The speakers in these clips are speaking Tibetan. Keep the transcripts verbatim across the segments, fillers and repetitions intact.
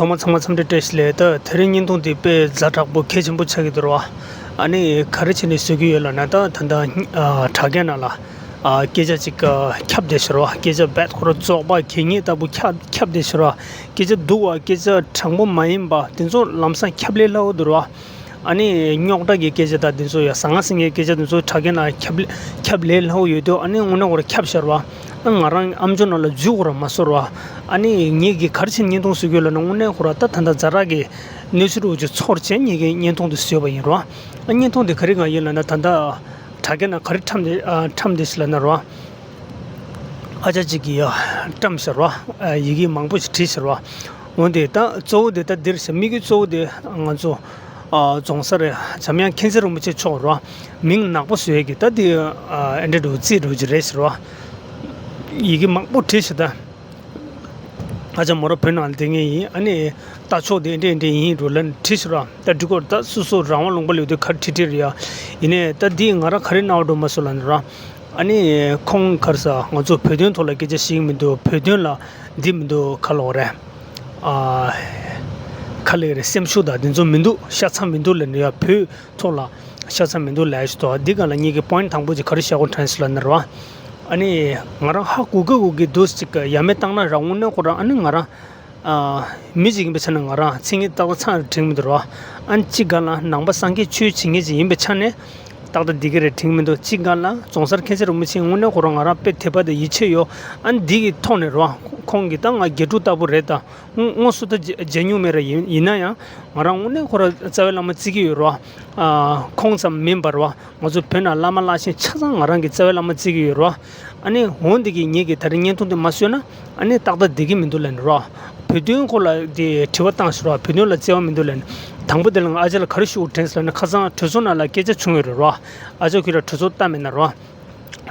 ཚང་མ་ཚང་མ་འཚམས་འདྲི་བཀྲ་ཤིས་བདེ་ལེགས། ད་དེ་རིང་བརྙན་ཐུང་འདི་དཔེ་ཛ་དྲག་པོ་གལ་ཆེན་པོ་ཆགས་ཀྱི་འདུག་ར། ཨ་ནི་ག་རེ་བྱས་ནས་བཟོ་གི་ཡོད་ལབ་ན། ད་ད་ལྟ་ཨ་དྲ་རྒྱ་ནང་ལ་ཨ་སྐད་ཆ་ཅིག་ཨ་ཁྱབ་བསྡད་ཤག་ར། སྐད་ཆ་རྦད་ཁོ་ར་རྫོགས་པ་གད་སྙིགས་ལྟ་བུ་ཁྱབ་ཁྱབ་བསྡད་ཤག་ར། སྐད་ཆ་སྡུག་པ་སྐད་ཆ་དྲང་པོ་མ་ཡིན་པ་དེ་ཚོ་ལམ་སང་ཁྱབ་ལེ་སླ་བོ་འདུག་ར། ཨ་ནི་རྙོག་དྲ་གི་སྐད་ཆ་དང་དེ་ཚོ་ཡ་ཟང་ངེ་ཟིང་ངེའི་སྐད་ཆ་དེ་ཚོ་དྲ་རྒྱ་ནང་ཁྱབ་ཁྱབ་ལེ་སླ་བོ་ཡོད་དུས། ཨ་ནི་དངོས་གནས་ཁོ་ར་ཁྱབ་ཤག་ར། ཨ་ང་རང་ཨམ་ཅོག་ནང་ལ་འཛུལ་ཁོ་ར་མ་སོང་ར། ཨ་ནི་ངེད་ཀྱིས་ག་རེ་བྱས་བརྙན་ཐུང་བཟོ་གི་ཡོད་ལབ་ན། དངོས་གནས་ཁོ་ར་ད་ད་ལྟ་ཛ་དྲག་གི་གནས་ཚུལ་འདྲ་བོ་ཅིག་ཚོར་བྱས་ངེད་ཀྱིས་བརྙན་ཐུང་དེ་བཟོས་པ་ཡིན་ར། ཨ་བརྙན་ཐུང་དེ་ག་རེ་གང་ཡིན་ལབ་ན། ད་ལྟ་དྲ་རྒྱ་ནང་ག་རེ་འཁྲབ་བསྡད་ཨ་འཁྲབ་བསྡད་ཤག་ལབ་ན་ར། ཨ་ཅག་ཅིག་གིས་ཡ་བཀྲམ་ཤག་ར། ཨ་ཡི་གེ་མང་པོ་ཞིག་བྲིས་ཤག་ར། འོན་ཏེ་ད་གཙོ་བོ་དེ་ད་འདིར་ཤག་དམིགས་ཡུལ་གཙོ་བོ་དེ་ང་ཚོ་ཨ་རྫོང་སར་འཇམ་དབྱངས་མཁྱེན་བརྩེ་རིན་པོ་ཆེ་མཆོག་ར། མིང་ནག་པོ་བཟོ་ཡས་ཀྱི་ད་དེ་ཨ་ཨེ་འདྲ་འདྲ་བོ་རྩིས་འདྲ་བོ་ཅིག་རེད་ཤག་ར། ཡི་གེ་མང་པོ་བྲིས་ཤག་ད། ཨ་ཅག་མོ་རང་བོད་ནང་ལ་བསྡད་མཁན་ཡིན། ཨ་ནི་ལྟ་ཕྱོགས་དེ་འདྲ་འདྲ་ཡིན་འགྲོ་ལབ་བྲིས་ཤག་ར། ད་འགྲིག་གོ། ད་སོ་སོ་རང་དབང་ལུང་པ་ལས་དུས་ག་རེ་བྲིས་བྲིས་རེད་ཡ། ཡིན་ནའི་ད་འདི་ང་རང་ག་རེ་རྣ་བར་འགྲོ་མ་སོང་ལབ་ན་ར། ཨ་ནི་ཁོང་ག་རེ་ཟེར། ང་ཚོ་བོད་དོན་ཐོག་ལ་སྐད་ཆ་བཤད་ཀྱི་མི་འདུག་བོད་དོན་ལ་འདི་མི་འདུག་ག་ལབ་དགོས་རེད། ཨ་ག་ལབ་དགོས་རེད། སེམས་ཤུགས་དང་འདི་ཚོ་མི་འདུག་ཤ་ཚ་མི་འདུག་ལབ་ནས་ཡ། བོད་ཐོག་ལ་ཤ་ཚ་མི་འདུག་ལབ་ཤག་ཏོ། འདི་ག་ལ་ངེད་ཀྱི་པོ་ཡིན་ཊི་དང་པོ་ཅིག་ག་རེ་བཤད་དགོས་དྲན་སོང་ལབ་ན་ར། ཨ་ནི་ང་རང་ཧ་གོ་གི་གོ་གི་འདུག་ཅིག་ཡ་མེད་བཏང་ན་ར། དངོས་གནས་ཁོ་རང་ཨ་ནི་ང་རང་ཨ་མི་ཅིག་ཡིན་པའི་ཆ་ནས་ང་རང་མཚན་སྙན་ཏག་ཏག་ཚང་རེ་དྲན་གྱི་མི་འདུག་ར། ཨ་ནི་གཅིག་ག་ལ་ནང་པ་སངས་རྒྱས་ཆོས་བྱེད་མཁན་ཅིག་ཡིན་པའི་ཆ་ནས་ཏག་ཏག་འདི་ག་རེ་དྲན་གྱི་མི་འདུག་གཅིག་ག་ལ་རྫོང་སར་མཁྱེན་བརྩེ་རིན་པོ་ཆེ་དངོས་གནས་ཁོ་རང་ང་རང་དཔེ་དད་པ་དང་ཡིད་ཆེས་ཡོད། ཨ་ནི་འདི་གི་ཐོག་ནས་ར། ཁོང་གིས་ད་ང་དགེ་ཕྲུག་ལྟ་བུ་རེད་ད། དངོས་དངོས་སུ་ད་མཇལ་མཇལ་མྱོང་མེད་ར། ཡིན་ཡིན་ན་ཡང་ང་རང་དངོས་གནས་ཁོ་ར་རྩ་བའི་བླ་མ་བརྩི་གི་ཡོད་ར། ཨ་ཁོང་ཙམ་མིན་པར་ར། ང་ཚོ་བོད་ནང་བླ་མ་བླ་ཆེན་ཆ་ཚང་ང་རང་གི་རྩ་བའི་བླ་མ་བརྩི་གི་ཡོད་ར། ཨ་ནི་འོན་ཏེ་གི་ངེད་ཀྱིས་ད་རེས་བརྙན་ཐུང་དེ་མ་བཟོས་ན་ཨ་ནི་ཏག་ཏག་བསྡད་ཀྱི་མི་འདུག་ལབ་ནས་ར། བོད་དོན་སྐོར་ལ་དེ་དྲི་བ་བཏང་ཤག་ར། བོད་དོན་ལ་བརྩེ་བ་མི་འདུག་ལབ་ནས། དང་པོ་དེ་ལ་ང་ཨ་ཅག་ལ་ག་རེ་ཞུ་དགོས་དྲན་སོང་ལབ་ན། ཁ་སང་གྲོས་ཚོགས་ནང་ལ་སྐད་ཆ་བྱུང་ཡོད་རེད་ར། ཨ་ཅག་ཁྱོད་ར་གྲོས་ཚོགས་ལྟ་མེད་ན་ར། གྲོས་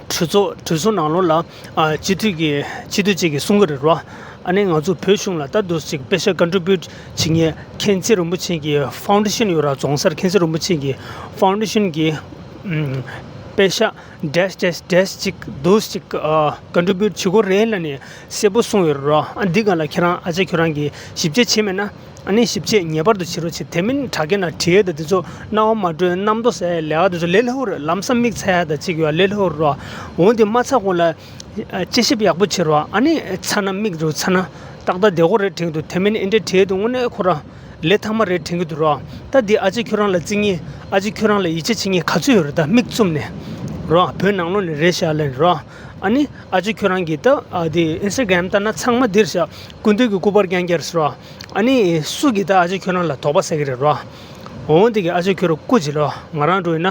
ཚོགས་གྲོས་ཚོགས་ནང་ལོགས་ལ་ཨ་སྤྱི་འཐུས་ཀྱི་སྤྱི་འཐུས་གཅིག་གིས་གསུང་གི་རེད་ར། ཨ་ནི་ང་ཚོ་བོད་གཞུང་ལ་ད་འདུག་ཅིག་པེ་ཤ་ཀོན་ཊི་བིའུ་ཊི་བྱེད་མཁན་མཁྱེན་བརྩེ་རིན་པོ་ཆེ་གི་ཕའུན་ཌེ་ཤན་ཡོད་ར། རྫོང་སར་མཁྱེན་བརྩེ་རིན་པོ་ཆེ་གི་ཕའུན་ཌེ་ཤན་གི་ཨམ་པེ་ཤ་ཌེཤ་ཌེཤ་ཌེཤ་ཅིག་འདུག་ཅིག་ཨ་ཀོན་ཊི་བིའུ་ཊི་བྱེད་དགོས་རེད་ལབ་ནས་གསལ་པོ་གསུངས་ཡོད་ར། ཨ་འདི་སྒང་ལ་ཁྱེད་རང་ཨ་ཅག་ཁྱོད་རང་གིས་ཞིབ་དཔྱད་བྱས་མེད་ན། ཨ་ནི་ཞིབ་དཔྱད་ངེས་པར་དུ་བྱེད་རོགས་བྱེད། དེ་མིན་དྲ་རྒྱ་ནང་བྲིས་ཡས་དང་དེ་ཚོ་རྣ་བ་མ་འགྲོ་ཡས་རྣམ་རྟོག་ཟ་ཡས་ལས་ཀ་དེ་ཚོ་ལས་སླ་བོ་རེད། ལམ་སང་མིག་ཚ་ཡས་དང་གཅིག་ཡོད་ལས་སླ་བོ་རེད་ར། འོན་ཏེ་མ་ཚ་གོང་ལ་དཔྱད་ཞིབ་ཡག་པོ་བྱེད་རོགས། ཨ་ནི་ཚ་ན་མིག་རུ་ཚ་ན་ཏག་ཏག་བདེ་པོ་རེད་དྲན་གྱི་འདུག་དེ་མིན་ཨེ་འདྲས་བྲིས་ཡས་དེ་དངོས་གནས་ཁོ་རང་ལས་མཐའ་མ་རེད་དྲན་གྱི་འདུག་ར། ད་འདི་ཨ་ཅག་ཁྱོད་རང་ལ་བརྩི་ངེས། ཨ་ཅག་ཁྱོད་རང་ལ་ཡིད་ཆེས་བྱེད་མཁན་ག་ཚོད་ཡོད་རེད། ད་མིག་བཙུམ་ནས་ར། བོད་ནང་ལོགས་ནས་རེད་ཤག་ལབ་ར། ཨ་ནི་ཨ་ཅག་ཁྱོད་རང་གིས་ད་ཨ་འདི་ཨིན་སི་ཊ་གྷི་རམ་ལྟ་ན་ཚང་མ་འདིར་ཤག་སྐུ་མདུན་གྱི་སྐུ་པར་རྐྱང་རྐྱང་རེད་ཟེར་ར། ཨ་ནི་སུ་གིས་ད་ཨ་ཅག་ཁྱོད་རང་ལ་དོགས་པ་ཟ་གི་རེད་ར། འོ་འདི་གི་ཨ་ཅག་ཁྱོད་རང་སྐུ་མཁྱེན་ར། ང་རང་འདྲ་བོ་ཡིན་ན་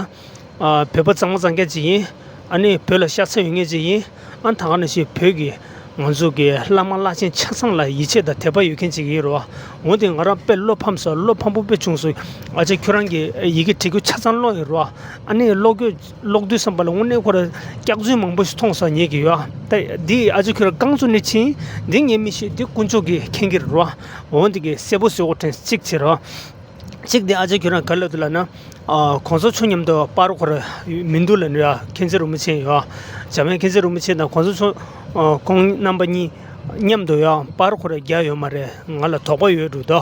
ཨ་བོད་པ་གཙང་མ་གཙང་རྐྱང་ཅིག་ཡིན། ཨ་ནི་བོད་ལ་ཤ་ཚ་ཡོད་མཁན་ཅིག་ཡིན། ཨ་ད་ག་ནང་བཞིན་བོད་ཀྱི་ང་ཚོ་གི་བླ་མ་བླ་ཆེན་ཆ་ཚང་ལ་ཡིད་ཆེས་དང་དད་པ་ཡོད་མཁན་ཅིག་ཡིན་ར། འོ་འདི་ང་རང་དཔེ་བློ་ཕམ་སོང་། བློ་ཕམ་པོ་དཔེ་བྱུང་སོང་། ཨ་ཅག་ཁྱོད་རང་གི་ཡི་གེ་བྲིས་རྒྱུ་ཆ་ཚང་ཀློག་ཡོད་ར། ཨ་ནི་ཀློག་རྒྱུ་ཀློག་དུས་ཙམ་པ་ལ་དངོས་གནས་ཁོ་ར་སྐྱག་རྫུན་མང་པོ་ཞིག་མཐོང་སོང་ངེད་ཀྱིས་ཡ། ད་འདི་ཨ་ཅག་ཁྱོད་རང་རྐང་བཙུགས་ནས་ཕྱིན། འདི་ངས་མི་ཤེས། འདི་དཀོན་མཆོག་གིས་མཁྱེན་གྱི་རེད་ར། འོ་འདི་གི་གསལ་པོ་བཟོ་དགོས་དྲན་གཅིག་བྱེད་ར། གཅིག་དེ་ཨ་ཅག་ཁྱོད་རང་ག་ལབ་འདུག་ལབ་ན། ཨ་གོང་ས་མཆོག་མཉམ་དུ་པར་ཁོ་ར་མི་འདུག་ལབ་ནས་ཡ། མཁྱེན་བརྩེ་རིན་པོ་ཆེ་ཡ། འཇམ་དབྱངས་མཁྱེན་བརྩེ་རིན་པོ་ཆེ་དང་གོང་ས་མཆོག་ཨ་ཁོང་རྣམ་པ་གཉིས་མཉམ་དུ་ཡ་པར་ཁོ་ར་རྒྱག་ཡོད་མ་རེད། ང་ལ་དོགས་པ་ཡོད་འདུག་ད་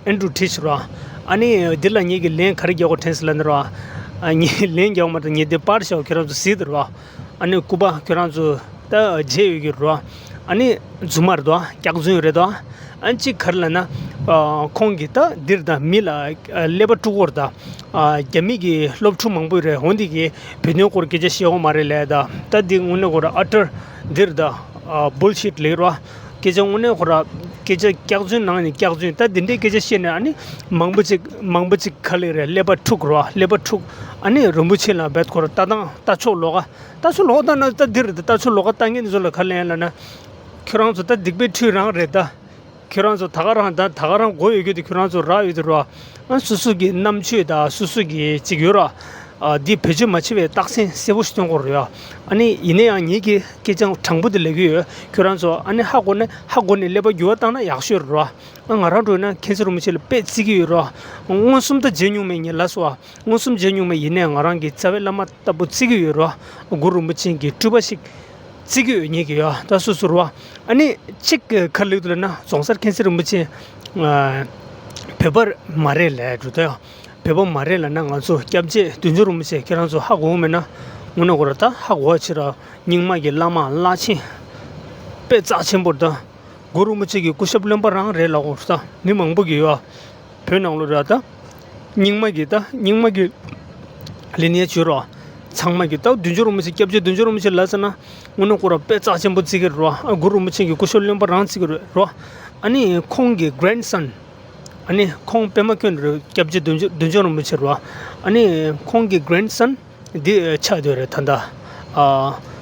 ཨེ་འདྲ་བྲིས་ཤག་ར། ཨ་ནི་འདི་ལ་ངེད་ཀྱིས་ལན་ག་རེ་རྒྱག་དགོས་དྲན་སོང་ལབ་ན་ར། ཨ་ངས་ལན་རྒྱག་མ་ཐག་ངས་འདི་པར་བཞག་ཁྱོད་རང་ཚོ་གཟིགས་དང་ར། ཨ་ནི་སྐུ་པར་ཁྱོད་རང་ཚོ་ད་མཇལ་ཡོད་ཀྱི་རེད་བ། ཨ་ནི་རྫུན་མ་རེད་དོ། སྐྱག་རྫུན་རེད་དོ། ཨ་ནི་གཅིག་ག་རེ་ལབ་ན། ཨ་ཁོང་གིས་ད་འདིར་ད་མི་ལ་ཨ་ཀླད་པ་དཀྲུག་གི་ཡོད་རེད་ད། ཨ་རྒྱ་མི་གི་སློབ་ཕྲུག་མང་པོ་ཡོད་རེད། འོ་འདི་གིས་བོད་དོན་སྐོར་སྐད་ཆ་བཤད་ཡོད་མ་རེད་ལབ་ད། ད་འདི་དངོས་གནས་ཁོ་རང་ཨ་ཊར་འདིར་ད་ཨ་བུལ་ཤིཊ་ལབ་རེད་བ། སྐད་ཆ་དངོས་གནས་ཁོ་རང་སྐད་ཆ་སྐྱག་རྫུན་ནང་ནས་སྐྱག་རྫུན། ད་འདི་འདྲའི་སྐད་ཆ་བཤད་ནས་ཨ་ནི་མང་པོ་ཅིག་མང་པོ་ཅིག་ག་རེ་རེད། ཀླད་པ་འཁྲུག་རེད་བ། ཀླད་པ་འཁྲུག་ཨ་ནི་རིན་པོ་ཆེ་ལ་རྦད་ཁོ་རང་ལྟ་སྟངས་ལྟ་ཕྱོགས་ལོགས་ཀ་ལྟ་ཚུལ་ལོགས་ལྟ་ན་ད་འདི་རེད། ད་ལྟ་ཚུལ་ལོགས་ཀ་ལྟ་མཁན་ཚོ་ལ་ག་ལན་ལབ་ན། ཁྱོད་རང་ཚོ་ད་སྡིག་པའི་ཁྲུས་རང་རེད་ད། ཁྱོད་རང་ཚོ་ད་ག་རང་ད་ད་ག་རང་མགོ་ཡོད་རྒྱུ་དེ་ཁྱོད་རང་ཚོ་རག་ཡོད་དེ་རོ། ཨ་སོ་སོ་གི་རྣམ་དཔྱོད་ད་སོ་སོ་གི་ཅིག་ཡོད་ར། ཨ་འདི་བེད་སྤྱོད་མ་བྱེད་པའི་རྟགས་མཚན་གསལ་པོ་ཞིག་སྟོན་གྱི་རེད་ཡ། ཨ་ནི་ཡིན་ན་ཡང་ངེད་ཀྱིས་སྐད་ཆ་དྲང་པོ་དེ་ལབ་ཀྱི་ཡོད། ཁྱོད་རང་ཚོ་ཨ་ནི་ཧ་གོ་ནས་ཧ་གོ་ནས་ཀླད་པ་འགྱུར་བ་བཏང་ན་ཡག་ཤོས་རེད་ར། ཨ་ང་རང་འདྲ་བོ་ཡིན་ན་མཁྱེན་བརྩེ་རིན་པོ་ཆེ་ལ་དཔེ་བརྩི་གི་ཡོད་ར། མངོན་སུམ་ད་མཇལ་མྱོང་མེད། ངས་ལབ་སོང་བ། མངོན་སུམ་མཇལ་མྱོང་མེད། ཡིན་ནའི་ང་རང་གི་རྩ་བའི་བླ་མ་ལྟ་བུ་བརྩི་གི་ཡོད་ར། གུ་རུ་རིན་པོ་ཆེ་གི་སྤྲུལ་པ་ཞིག་ བརྩི་གི་ཡོད་ཉིད་ཀྱི་ཡོད་ད་སོ་སོ་རུ་བ། ཨ་ནི་གཅིག་གི་ཁ་ལུག་ཏུ་ལ་ན་རྫོང་སར་མཁྱེན་བརྩེ་རིན་པོ་ཆེ་བོད་པར་མ་རེད་ལས་འགྲོ་ད་ཡོད། བོད་པ་མ་རེད་ལ་ན་ང་ཚོ་སྐྱབས་རྗེ་བདུད་འཇོམས་རིན་པོ་ཆེ་ཁྱེད་རང་ཚོ་ཧ་གོ་མེད་ན་དངོས་གནས་ཁོ་ར་ད་ཧ་གོ་བ་ཆེ་ར། རྙིང་མ་གི་བླ་མ་བླ་ཆེན་དཔེ་རྩ་ཆེན་པོ་རེད་ད། གུ་རུ་རིན་པོ་ཆེ་གི་སྐུ་ཞབས་བློན་པོ་རང་རེད་ལ་འོ་ད་མི་མང་པོ་གི་ཡོད། བོད་ནང་ལོ་ར་ད། རྙིང་མ་གི་ད་རྙིང་མ་གི་ལི་ནི་ཡ་བྱོས་རོགས། ཚང་མ་གི་ད་བདུད་འཇོམས་རིན་པོ་ཆེ་སྐྱབས་རྗེ་བདུད་འཇོམས་རིན་པོ་ཆེ་ལ་ཟེར་ན་དངོས་གནས་ཁོ་ར་དཔེ་རྩ་ཆེན་པོ་བརྩི་གི་རེད་རོ། ཨ་གུ་རུ་རིན་པོ་ཆེ་གི་སྐུ་ཞབས་བློན་པོ་རང་བརྩི་གི་རེད་རོ། ཨ་ནི་ཁོང་གི་གྷ་རན་ཌི་སན། ཨ་ནི་ཁོང་པད་མ་ཁྱོད་རེད་སྐྱབས་རྗེ་བདུད་འཇོམས་བདུད་འཇོམས་རིན་པོ་ཆེ་རོ། ཨ་ནི་ཁོང་གི་གྷ་རན་ཌི་སན། འདི་ཆགས་བསྡད་རེད་ད་ལྟ། ཨ།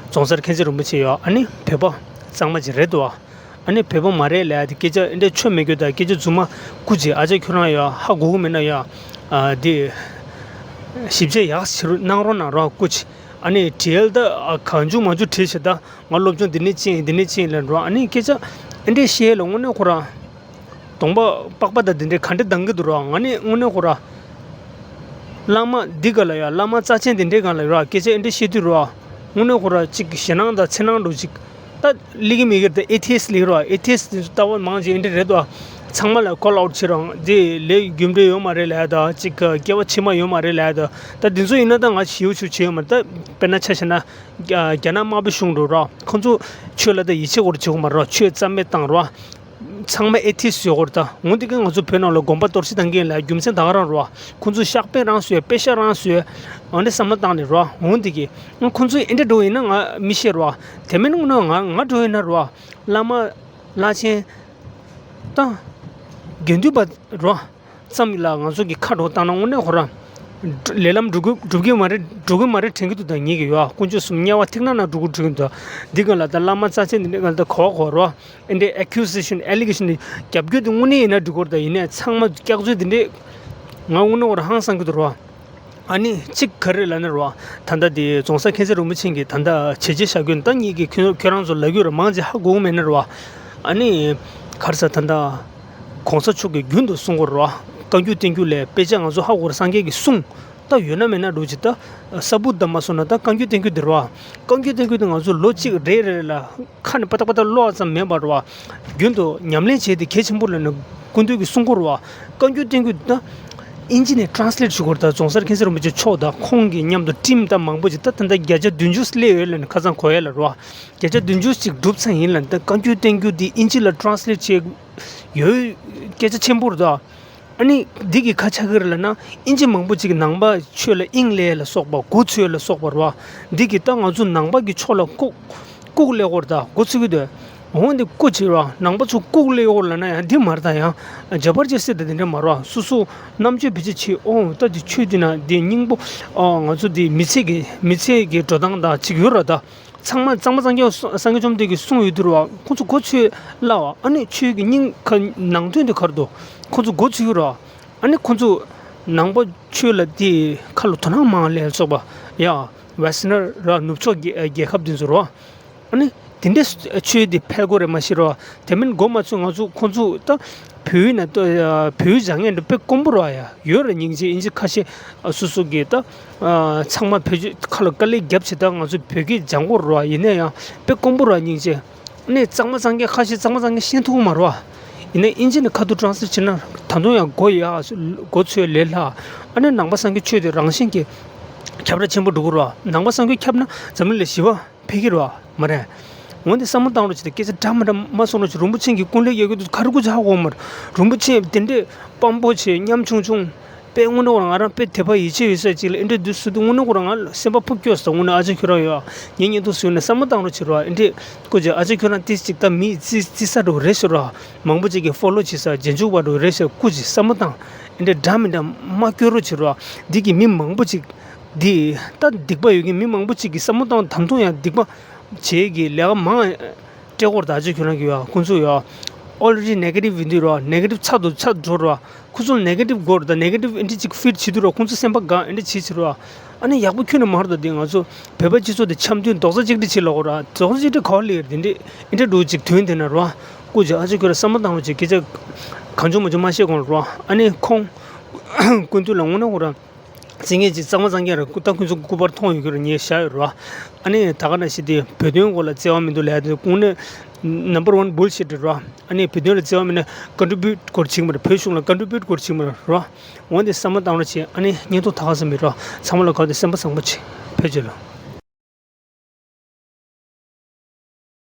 རྫོང་སར་མཁྱེན་བརྩེ་རིན་པོ་ཆེ་ཡོད་ཨ་ནི་བོད་པ་གཙང་མ་ཅིག་རེད་འདུག་ཨ་ནི་བོད་པ་མ་རེད་ལབ་ཡ་དེ་སྐད་ཆ་འདི་འདྲ་ཆོ་མི་དགོས་ད་སྐད་ཆ་རྫུན་མ་སྐུ་མཁྱེན་ཨ་ཅག་ཁྱོད་རང་ཡོད་ཧ་གོ་གི་མེད་ན་ཡོད། ཨ། འདི་ཞིབ་དཔྱད་ཡག་ཞིག་གནང་རོགས་གནང་རོགས་སྐུ་མཁྱེན། ཨ་ནི་བྲིས་ཡལ་ད་གང་བྱུང་མང་བྱུང་བྲིས་ཤག་ད་ང་སློབ་སྦྱོང་འདི་ནས་ཕྱིན་འདི་ནས་ཕྱིན་ལབ་འགྲོ་ཨ་ནི་སྐད་ཆ་འདི་འདྲ་བཤད་ལ་དངོས་གནས་ཁོ་རང་། གདོང་པ་པགས་པ་དང་དེ་འདྲའི་ག་འདྲ་ལྡང་གི་འདུག་རོགས། ང་ནི་དངོས་གནས་ཁོ་ར། བླ་མ་འདི་ག་ལ་ཡ་བླ་མ་རྩ་ཆེན་དེ་འདྲའི་སྒང་ལ་ཡོད་རོགས་སྐད་ཆ་ཨེ་འདྲ་བཤད་དུས་རོགས། དངོས་གནས་ཁོ་ར་གཅིག་ཞེད་སྣང་དང་འཚེར་སྣང་འདྲ་གཅིག་ད་ལི་གི་མི་གིར་ད་ཨེ་ཐི་ཨེ་སི་ལི་རོགས་ཨེ་ཐི་ཨེ་སི་དེ་ཚོ་ལྟ་བ་མང་ཅིག་ཨེ་འདྲ་རེད་དོ། ཚང་མ་ལ་ཁོ་ལ་ཨའུཊ་བྱེད་རོགས་འདི་ལས་རྒྱུ་འབྲས་ཡོད་མ་རེད་ལབ་ཡ་ད་གཅིག་སྐྱེ་བ་ཕྱི་མ་ཡོད་མ་རེད་ལབ་ཡ་ད་ད་འདི་ཚོ་ཡིན་ན་ད་ང་ཞེའུ་ཆུ་བྱེད་ཡོད་མ་རེད་ད་དཔེར་ན་ཆ་བཞག་ན་རྒྱ་ནག་དམར་པོ་གཞུང་འགྲོ་རོགས་ཁོ་ཚོ་ཆོས་ལ་ད་ཡིད་ཆེས་སྐོར་བྱེད་དགོས་མ་རོགས་ཆོས་རྩ་མེད་བཏང་རོགས། ཚང་མ་ཨེ་ཐི་སི་ཡོད་སྐོར་ད་འོན་ཏེ་ཀྱང་ང་ཚོ་བོད་ནང་ལ་དགོན་པ་གཏོར་བཤིག་བཏང་གི་ཡིན་ལ་རྒྱུ་མཚན་ད་ག་རང་རོ། ཁོང་ཚོ་ཤག་དཔེ་རང་བཟོས་དཔེ་ཤག་རང་བཟོས། འོན་ཏེ་བསམ་བློ་བཏང་ནས་རོ་འོན་ཏེ་ཀྱི་ཁོང་ཚོ་ཨེ་འདྲ་འགྲོ་ཡིན་ན་ང་མི་ཤེས་རོ། དེ་མིན་ངོ་ན་ང་ང་འགྲོ་ཡིན་ན་རོ། བླ་མ་བླ་ཆེན་ད་དགེ་འདུན་པ་རོ། ཙམ་ལ་ང་ཚོ་གི་ཁ་གྲོགས་བཏང་ན་དངོས་གནས་ཁོ་རང་། ལས་ལམ་འགྲུབ་ཀྱི་འགྲུབ་ཀྱི་མ་རེད་འགྲུབ་ཀྱི་མ་རེད་དྲན་གྱི་འདུག་ད་ངེད་ཀྱི་ཡོད་ཨ་དཀོན་མཆོག་གསུམ་དམྱལ་བ་ཐིག་ནག་ནང་འགྲོ་གི་འགྲོ་གི་འདུག་འདི་ག་ལ་ད་བླ་མ་རྩ་ཆེན་འདི་འདྲ་ག་ལ་ད་གོ་བ་གོ་རོ། ཨེ་འདྲའི་ཨེ་ཁུ་ཟི་ཤན་ཨེ་ལི་གེ་ཤན་འདི་རྒྱབ་སྐྱོར་འདི་དངོས་གནས་ཡིན་ན་འགྲིག་གོ་ར་ད་ཡིན་ནའི་ཚང་མ་སྐྱག་རྫུན་འདི་འདྲས། ང་དངོས་གནས་ཁོ་རང་ཧང་སང་གི་འདུག་རོ། ཨ་ནི་གཅིག་ག་རེ་ལབ་ན་རོ། ད་ལྟ་འདི་རྫོང་སར་མཁྱེན་བརྩེ་རིན་པོ་ཆེ་གིས་ད་ལྟ་བྱས་རྗེས་བཞག་རྒྱུ་ད་ངེད་ཀྱིས་ཁྱོད་ཁྱོད་རང་ཚོ་ལབ་རྒྱུ་ར་མང་ཆེ་ཧ་གོ་གི་མེད་ན་རོ། ཨ་ནི་ག་རེ་ཟ་ད་ལྟ། གོང་ས་མཆོག་གིས་རྒྱུན་དུ་གསུང་གི་རེད་བ། བཀའ་འགྱུར་བསྟན་འགྱུར་ལས་དཔེ་ཆ་ང་ཚོ་ཧ་གོ་རེད་སངས་རྒྱས་ཀྱི་གསུང་། ད་ཡོད་ན་མེད་ན་འགྲོ་ཅིག་ད། ས་བུ་ད་མ་སོང་ན་ད་བཀའ་འགྱུར་བསྟན་འགྱུར་འདི་རེད་བ། བཀའ་འགྱུར་བསྟན་འགྱུར་འདི་ང་ཚོ་ལོ་གཅིག་རེ་རེ་ལ་ཁ་ནས་པ་ཏག་པ་ཏག་ཀློག་ཙམ་མེད་པ་རེད་བ། རྒྱུན་དུ་ཉམས་ལེན་བྱས་ཏེ་གལ་ཆེན་པོ་ལབ་ནས་སྐུ་མདུན་གྱིས་གསུང་གི་རེད་བ། བཀའ་འགྱུར་བསྟན་འགྱུར་འདི་ད། ཨིན་ཇི་ནས་ཊ་རན་སི་ལེཊ་བྱེད་དགོས་རེད་ད་རྫོང་སར་མཁྱེན་བརྩེ་རིན་པོ་ཆེ་མཆོག་དང་ཁོང་གི་མཉམ་དུ་ཊིམ་ད་མང་པོ་ཅིག་ད་ད་ལྟ་བརྒྱ་ཆ་བདུན་ཅུ་སླེབས་ཡོད་ལབ་ནས་ཁ་སང་གོ་ཡ་ལ་རེད་བ། བརྒྱ་ཆ་བདུན་ཅུ་ཅིག་གྲུབ་ཚར་ཡིན་ལབ་ནས་ད་བཀའ་འགྱུར་བསྟན་འགྱུར་འདི་ཨིན་ཇི་ལ་ཊ་རན་སི་ལེཊ་བྱས། ཡོད། སྐད་ཆ་ཆེན་པོ་རེད་ད། ཨ་ནི་འདི་གི་ཁ་ཆག་གི་རེད་ལབ་ན་ཨིན་ཇི་མང་པོ་ཅིག་ནང་པ་ཆོས་ལ་དབྱིངས་ལས་ལ་སོགས་པ་མགོ་ཚོས་ལ་སོགས་པ་རེད་བ། འདི་གི་ད་ང་ཚོ་ནང་པ་གི་ཕྱོགས་ལ་ལྐུགས་ལྐུགས་ལས་སྐོར་ད་མགོ་ཚོས་གི་འདུག་འོ་འདི་ལྐུགས་ཅིག་རེད་བ་ནང་པ་ཚོ་ལྐུགས་ལས་སྐོར་ལབ་ན་ཡང་འདི་མ་རེད་ད་ཡང་ཇ་པར་ཇ་སི་ད་འདི་འདྲ་མ་རེད་བ་སོ་སོ་རྣམ་དཔྱོད་བེད་སྤྱོད་བྱེད་ཨོ་ད་འདི་ཆོས་འདི་ན་འདི་སྙིང་པོ་ཨོ་ང་ཚོ་འདི་མི་ཚེ་གི་མི་ཚེ་གི་འགྲོ་སྟངས་ད་ཅིག་ཡོད་རེད་ད། ཚང་མ་གཙང་མ་གཙང་རྐྱང་སངས་རྒྱས་བཅོམ་ལྡན་གྱིས་གསུངས་ཡོད་དུས་རེད་བ། ཁོང་ཚོ་མགོ་ཚོས་སླ་བ་ཨ་ནི་ཆོས་ཀྱི་སྙིང་ཁ་ནང་དོན་དེ་ག་རེ་འདུག་ཁོང་ཚོ་མགོ་ཚོས་ཡོད་རེད་བ། ཨ་ནི་ཁོང་ཚོ་ནང་པ་ཆོས་ལ་དེ་ཁ་ལ་དོ་སྣང་མང་ལས་སོགས་པ་ཡ་ཝེ་སི་ཊན་ར་ནུབ་ཕྱོགས་རྒྱལ་རྒྱལ་ཁབ་དེ་ཚོ་རེད་བ། ཨ་ནི་དེ་འདྲའི་ཆོས་དེ་ཕལ་སྐོར་རེད་མ་གཞི་རེད་བ། དེ་མིན་མགོ་མ་ཚོས་ང་ཚོ་ཁོང་ཚོ་ད། བོད་ཡིག་ནང་ལྟོས་ཡ་བོད་ཡིག་སྦྱང་མཁན་འདྲ་དཔེ་དཀོན་པོ་རེད་ཡ། ཡོད་རེད་སྙིང་རྗེ་ཨིན་ཇི་ཁ་ཤས་སོ་སོ་གིས་ད་ཚང་མ་བོད་ཡིག་ཁ་ལ་དཀའ་ལས་བརྒྱབ་བྱས་ད་ང་ཚོ་བོད་སྐད་སྦྱང་གི་རེད་ཡ། ཡིན་ན་ཡང་དཔེ་དཀོན་པོ་རེད་སྙིང་རྗེ། ནས་གཙང་མ་གཙང་རྐྱང་ཁ་ཤས་གཙང་མ་གཙང་རྐྱང་ཤེས་ཐུབ་ཀྱི་མ་རེད་ཡ། ཡིན་ན་ཨིན་ཇི་ནས་ཁ་ཐུག་ཊ་རན་སི་ལེཊ་བྱས་ན་ད་དུང་ཡང་མགོ་ཡ་མགོ་ཚོས་ལས་སླ། ཨ་ནི་ནང་པ་སངས་རྒྱས་ཆོས་དེ་རང་བཞིན་གྱིས་ཁྱབ་ར་ཆེན་པོ་འགྲོ་གི་རེད་ཡ། ནང་པ་སངས་རྒྱས་ཁྱབ་ན་འཛམ་གླིང་ལ་ཞི་བ། ཕེབས་ཀྱི་རེད་བ། མ་རེད། འོན་ཏེ་བསམ་བློ་བཏང་རོགས་བྱེད་དེ་སྐད་ཆ་འདྲ་མི་འདྲ་མ་གསུང་རོགས་བྱེད། རིན་པོ་ཆེ་གིས་ཀུན་ལེགས་ཡོད་ཀྱི་འདུག་ག་རེ་སྐུ་ཚེ་ཧ་གོ་མ་རེད། རིན་པོ་ཆེ་དེ་འདྲས་དཔང་པོ་བྱེད་ཉམ་ཆུང་ཆུང་། དཔེ་དངོས་གནས་ང་རང་དཔེ་དད་པ་ཡིད་ཆེས་ཡོད་ས་ཅིག་ལ་ཨེ་འདྲས་འདུག་ཟེར་དུས་དངོས་གནས་ཁོ་རང་ང་སེམས་པ་ཕུགས་སྐྱོ་ས་དངོས་གནས་ཨ་ཅག་ཁྱོད་རང་ཡོད་ཨ། ངའི་བརྙན་ཐུང་བཟོས་ནས་བསམ་བློ་བཏང་རོགས་བྱེད་རོགས་ཨེ་འདྲས། སྐུ་མཁྱེན་ཨ་ཅག་ཁྱོད་རང་ཏིས་ཅིག་ད་མི་རྩི་རྩི་ས་འགྲོ་རེད་ཟེར་རོགས། མང་པོ་ཅིག་གིས་ཕོ་ལོ་བྱེད་ས་རྗེས་འཇུག་པ་འགྲོ་རེད་ཟེར་སྐུ་མཁྱེན་བསམ་བློ་བཏང་། ཨེ་འདྲས་འདྲ་མི་འདྲ་མ་སྐྱོ་རོགས་བྱེད་རོགས། འདི་གི་མི་མང་པོ་ཅིག་འདི་ད་སྡིག་པ་ཡོད་མཁན་མི་མང་པོ་ཅིག་གིས་བསམ་བློ་བཏང་ད་དུང་ཡང་སྡིག་པ་བྱེད་ཀྱི་ལས་ཀ་མང་སྤྲད་སྐོར་ད་ཅི་ཁྱོད་རང་གི་ཡོད་ཁོང་ཚོ་ཡོད། ཨོ་ལ་རེ་ཌི་ནེ་གེ་ཊིབ་ཡིན་དུས་རོ་ནེ་གེ་ཊིབ་ཚ་དུ་ཚ་འགྲོ་རོ། ཁོང་ཚོ་ནེ་གེ་ཊིབ་སྐོར་ད་ནེ་གེ་ཊིབ་ཨེ་འདྲ་ཅིག་ཕིཌ་བྱེད་དུས་རོ་ཁོང་ཚོ་སེམས་པ་དགའ་ཨེ་འདྲ་བྱེད་བྱེད་རོ། ཨ་ནི་ཡག་པོ་ཁྱོན་ནས་མ་རེད་ད་འདི་ང་ཚོ་བོད་པ་སྤྱི་ཚོགས་དེ་འཆམ་མཐུན་རྡོག་རྩ་གཅིག་སྒྲིལ་བྱེད་ལ་འོ་ར་རྡོག་རྩ་གཅིག་སྒྲིལ་ག་བ་ལེགས་རེད་དེ་འདྲ་ཨེ་འདྲ་འགྲོ་ཅིག་དོན་དེ་ན་རོ། སྐུ་མཁྱེན་ཨ་ཅག་ཁྱོད་ར་བསམ་བློ་བཏང་རོགས་བྱེད་སྐད་ཆ་གང་བྱུང་མང་བྱུང་མ་བཤད་གོང་རོ། ཨ་ནི་ཁོང་སྐུ་མདུན་ལ་དངོས་གནས་ཁོ་ར། བརྩི་མཁན་ཅིག་གཙང་མ་གཙང་རྐྱང་རེད། སྐུ་ད་ཁོང་ཚོ་སྐུ་པར་མཐོང་ཡོད་ཀྱི་རེད། ངས་བཞག་ཡོད་རེད་བ། ཨ་ནི་ད་ག་ནང་བཞིན་དེ་བོད་དོན་སྐོར་ལ་བརྩེ་བ་མི་འདུག་ལབ་ཡ་དེ་དངོས་གནས་number one bullshit རེད་བ། ཨ་ནི་བོད་དོན་ལ་བརྩེ་བ་མེད་ན་contribute སྐོར་བྱེད་ཀྱི་མ་རེད། བོད་གཞུང་ལ་contribute སྐོར་བྱེད་ཀྱི་མ་རེད་བ། འོན་ཏེ་བསམ་བློ་བཏང་རོགས་བྱེད། ཨ་ནི་བརྙན་ཐུང་ད་ག་ཙམ་ཡིན་རོགས། ཚང་མ་ལ་གོ་བདེ་སེམས་པ་བཟང་པོ་བྱེད། བོད་རྒྱལ་ལོ།